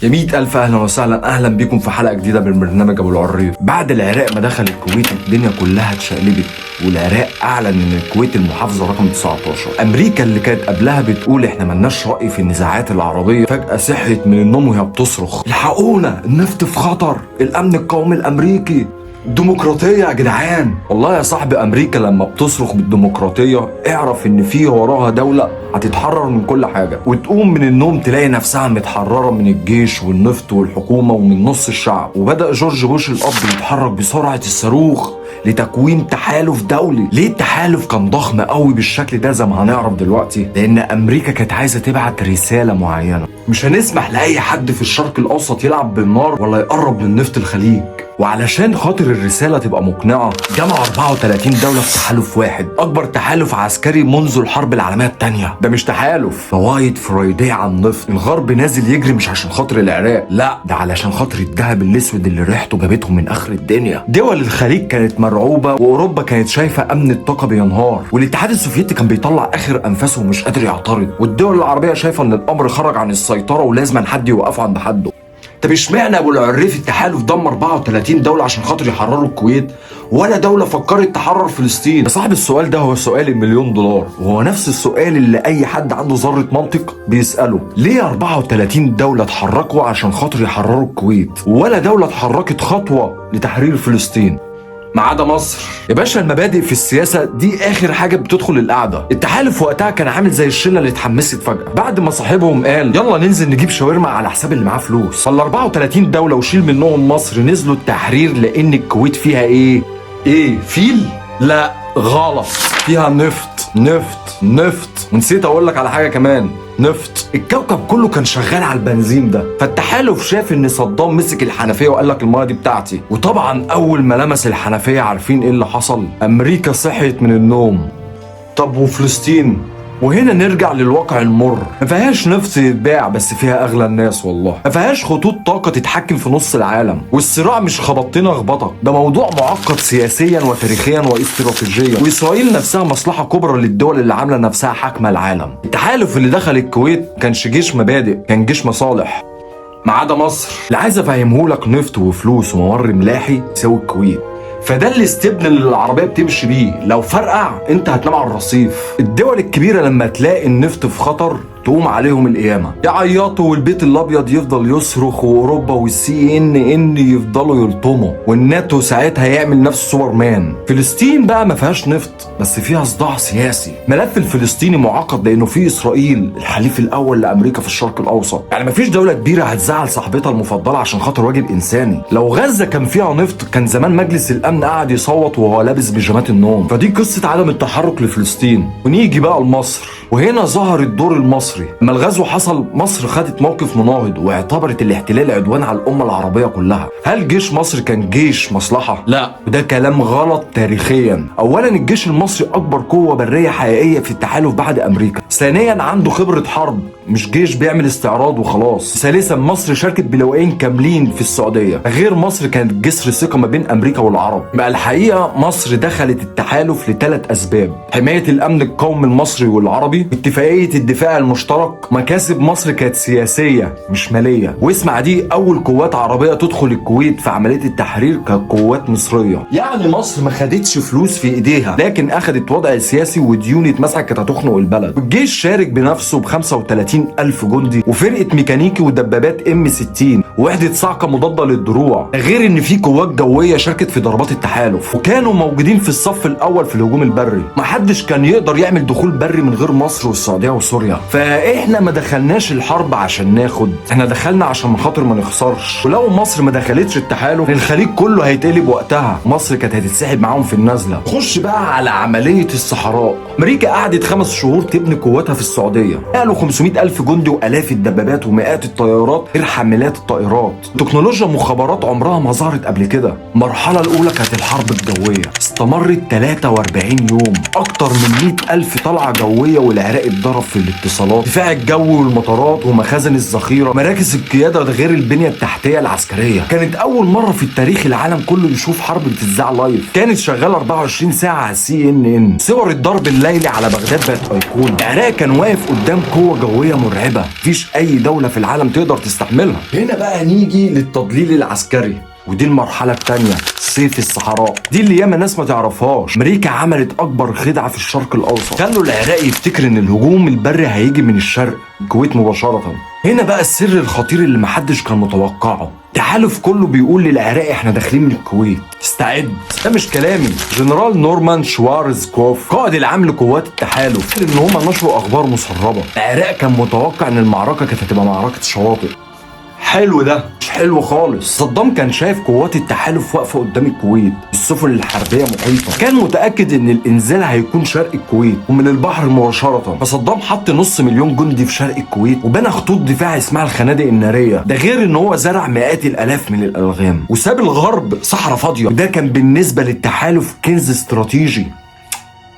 يا مئة ألف أهلا وسهلا، أهلا بكم في حلقة جديدة من برنامج أبو العريف. بعد العراق ما دخل الكويت الدنيا كلها اتشقلبت، والعراق أعلن إن الكويت المحافظة رقم 19. أمريكا اللي كانت قبلها بتقول إحنا ملناش رأي في النزاعات العربية، فجأة صحيت من النوم وهي بتصرخ الحقونا، النفط في خطر، الأمن القومي الأمريكي، ديمقراطية يا جدعان. والله يا صاحبي أمريكا لما بتصرخ بالديمقراطية اعرف إن في وراها دولة هتتحرر من كل حاجة، وتقوم من النوم تلاقي نفسها متحررة من الجيش والنفط والحكومة ومن نص الشعب. وبدأ جورج بوش الأب يتحرك بسرعة الصاروخ لتكوين تحالف دولي. ليه التحالف كان ضخم قوي بالشكل ده زي ما هنعرف دلوقتي؟ لأن أمريكا كانت عايزة تبعت رسالة معينة، مش هنسمح لأي حد في الشرق الأوسط يلعب بالنار ولا يقرب من نفط الخليج. وعلشان خاطر الرسالة تبقى مقنعة جمع 34 دولة في تحالف واحد، أكبر تحالف عسكري منذ الحرب العالمية الثانية. ده مش تحالف White Friday على النفط. الغرب نازل يجري مش عشان خاطر العراق، لا ده علشان خاطر الذهب الأسود اللي ريحته جابتهم من آخر الدنيا. دول الخليج كانت مرعوبة، وأوروبا كانت شايفة أمن الطاقة بينهار، والاتحاد السوفيتي كان بيطلع آخر أنفاسه ومش قادر يعترض، والدول العربية شايفة إن الأمر خرج عن السيطرة ولازم حد يوقفه عند حده. طب اشمعنى ابو العريف التحالف ضم 34 دولة عشان خاطر يحرروا الكويت، ولا دولة فكرت تحرر فلسطين؟ يا صاحبي السؤال ده هو سؤال المليون دولار، وهو نفس السؤال اللي اي حد عنده ذرة منطق بيسأله. ليه 34 دولة اتحركوا عشان خاطر يحرروا الكويت، ولا دولة اتحركت خطوة لتحرير فلسطين ما عدا مصر؟ يا باشا المبادئ في السياسة دي آخر حاجة بتدخل القعدة. التحالف وقتها كان عامل زي الشلة اللي اتحمست فجأة بعد ما صاحبهم قال يلا ننزل نجيب شاورما على حساب اللي معاه فلوس. فال 34 دولة وشيل منهم مصر نزلوا التحرير لأن الكويت فيها إيه؟ إيه؟ فيل؟ لا غلط، فيها نفط نفط نفط. ونسيت اقول لك على حاجة كمان، نفط. الكوكب كله كان شغال على البنزين ده. فالتحالف شاف ان صدام مسك الحنفية وقال لك المايه دي بتاعتي، وطبعا اول ما لمس الحنفية عارفين ايه اللي حصل؟ امريكا صحيت من النوم. طب وفلسطين؟ وهنا نرجع للواقع المر، ما فيهاش نفط يتباع بس فيها اغلى الناس والله، ما فيهاش خطوط طاقة تتحكم في نص العالم، والصراع مش خبطتنا خبطك، ده موضوع معقد سياسيا وتاريخيا واستراتيجيا، واسرائيل نفسها مصلحة كبرى للدول اللي عامله نفسها حاكمه العالم. التحالف اللي دخل الكويت كانش جيش مبادئ، كان جيش مصالح ما عدا مصر. اللي عايز افهمهولك نفط وفلوس وممر ملاحي يساوي الكويت، فده الاستبن اللي العربية بتمشي بيه، لو فرقع انت هتنام على الرصيف. الدول الكبيرة لما تلاقي النفط في خطر تقوم عليهم القيامة، يعيطوا والبيت الابيض يفضل يصرخ، واوروبا وال CNN يفضلوا يلطموا، والناتو ساعتها يعمل نفسه سوبرمان. فلسطين بقى ما فيهاش نفط بس فيها صداع سياسي. ملف الفلسطيني معقد لانه فيه اسرائيل الحليف الاول لامريكا في الشرق الاوسط، يعني ما فيش دولة كبيرة هتزعل صاحبتها المفضلة عشان خاطر واجب انساني. لو غزة كان فيها نفط كان زمان مجلس الامن قاعد يصوت وهو لابس بيجامات النوم. فدي قصة عدم التحرك لفلسطين. ونيجي بقى لمصر، وهنا ظهر الدور المصري. لما الغزو حصل مصر خدت موقف مناهض واعتبرت الاحتلال عدوان على الأمة العربية كلها. هل جيش مصر كان جيش مصلحة؟ لا، وده كلام غلط تاريخيا. أولا الجيش المصري أكبر قوة برية حقيقية في التحالف بعد أمريكا. ثانيا عنده خبرة حرب، مش جيش بيعمل استعراض وخلاص. ثالثا مصر شاركت بلواءين كاملين في السعودية، غير مصر كانت جسر ثقة ما بين أمريكا والعرب. بقى الحقيقة مصر دخلت التحالف لثلاث أسباب: حماية الأمن القومي المصري والعربي، اتفاقية الدفاع المشترك، مكاسب مصر كانت سياسية مش مالية. واسمع دي، أول قوات عربية تدخل الكويت في عملية التحرير كانت قوات مصرية. يعني مصر ما خدتش فلوس في إيديها، لكن أخدت وضع سياسي وديون اتمسحت كانت هتخنق البلد. والجيش شارك بنفسه ب 35 ألف جندي وفرقة ميكانيكي ودبابات M60 ووحدة صاعقة مضادة للدروع، غير ان في قوات جوية شاركت في ضربات التحالف وكانوا موجودين في الصف الاول في الهجوم البري. محدش كان يقدر يعمل دخول بري من غير مصر والسعودية وسوريا. فاحنا ما دخلناش الحرب عشان ناخد، احنا دخلنا عشان خاطر ما نخسرش. ولو مصر ما دخلتش التحالف الخليج كله هيتقلب وقتها، مصر كانت هتتسحب معاهم في النازلة. خش بقى على عملية الصحراء. امريكا قعدت 5 شهور تبني قواتها في السعودية، قالوا 500 ألف جندي وآلاف الدبابات ومئات الطيارات غير حاملات الطائرات. تكنولوجيا مخابرات عمرها ما ظهرت قبل كده. المرحلة الأولى كانت الحرب الجوية، استمرت 43 يوم، أكتر من 100 ألف طلعة جوية، والعراق اتضرب في الاتصالات، دفاع الجوي والمطارات ومخازن الذخيرة، مراكز القيادة، ده غير البنية التحتية العسكرية. كانت أول مرة في التاريخ العالم كله يشوف حرب بتتذاع live، كانت شغالة 24 ساعة على CNN. صور الضرب الليلي على بغداد بقت أيقونة. العراق كان واقف قدام قوة جوية جوية مرعبة مفيش اي دولة في العالم تقدر تستحملها. هنا بقى نيجي للتضليل العسكري، ودي المرحلة الثانية، صيف الصحراء. دي اللي ياما ناس ما تعرفهاش. امريكا عملت اكبر خدعة في الشرق الاوسط، خلوا العراق يفتكر ان الهجوم البري هيجي من الشرق الكويت مباشرة. هنا بقى السر الخطير اللي محدش كان متوقعه. التحالف كله بيقول للعراق احنا داخلين من الكويت، استعد. ده مش كلامي، جنرال نورمان شوارزكوف قائد العام لقوات التحالف قال ان هم نشروا اخبار مسربه. العراق كان متوقع ان المعركة كانت هتبقى معركة شواطئ. حلو ده مش حلو خالص. صدام كان شايف قوات التحالف واقفة قدام الكويت، السفن الحربية محيطه، كان متاكد ان الانزال هيكون شرق الكويت ومن البحر مباشرة. فصدام حط 500,000 جندي في شرق الكويت وبنى خطوط دفاع اسمها الخنادق النارية. ده غير ان هو زرع مئات الالاف من الالغام وساب الغرب صحراء فاضية. وده كان بالنسبة للتحالف كنز استراتيجي.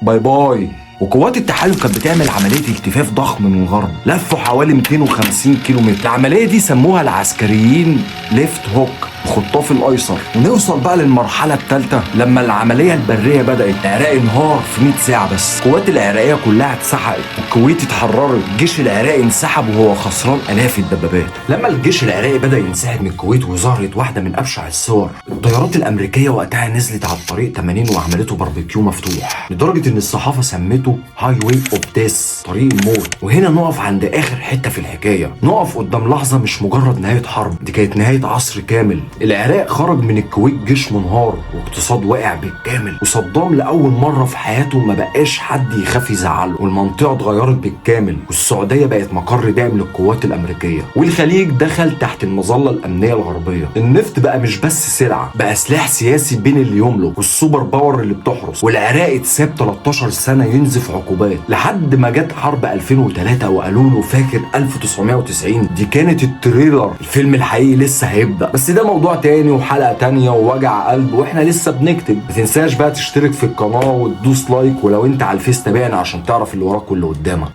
bye bye. وقوات التحالف كانت بتعمل عملية التفاف ضخم من الغرب، لفوا حوالي 250 كيلو متر. العملية دي سموها العسكريين left hook، الخطاف الايسر. ونوصل بقى للمرحلة الثالثة لما العملية البرية بدأت. العراق انهار في 100 ساعة بس، القوات العراقية كلها اتسحقت والكويت اتحررت. الجيش العراقي انسحب وهو خسران الاف الدبابات. لما الجيش العراقي بدأ ينسحب من الكويت وظهرت واحدة من ابشع الصور، الطيارات الامريكية وقتها نزلت على الطريق 80 وعملته باربيكيو مفتوح، لدرجة ان الصحافة سمته highway of death، طريق الموت. وهنا نقف عند اخر حتة في الحكاية، نقف قدام لحظة مش مجرد نهاية حرب، دي كانت نهاية عصر كامل. العراق خرج من الكويت جيش منهار واقتصاد واقع بالكامل، وصدام لاول مرة في حياته ما بقاش حد يخاف يزعله، والمنطقة اتغيرت بالكامل، والسعودية بقت مقر دائم للقوات الامريكية، والخليج دخل تحت المظلة الامنية الغربية. النفط بقى مش بس سلعه، بقى سلاح سياسي بين اللي يملك وال super power اللي بتحرس. والعراق اتساب 13 سنة ينزف عقوبات لحد ما جت حرب 2003 وقالوا له فاكر 1990 دي كانت ال trailer، الفيلم الحقيقي لسه هيبدا. بس ده موضوع تاني وحلقه تانية ووجع قلب، واحنا لسه بنكتب. ما تنساش بقى تشترك في القناة وتدوس like، ولو انت على الفيس تابعنا عشان تعرف اللي وراك واللي قدامك.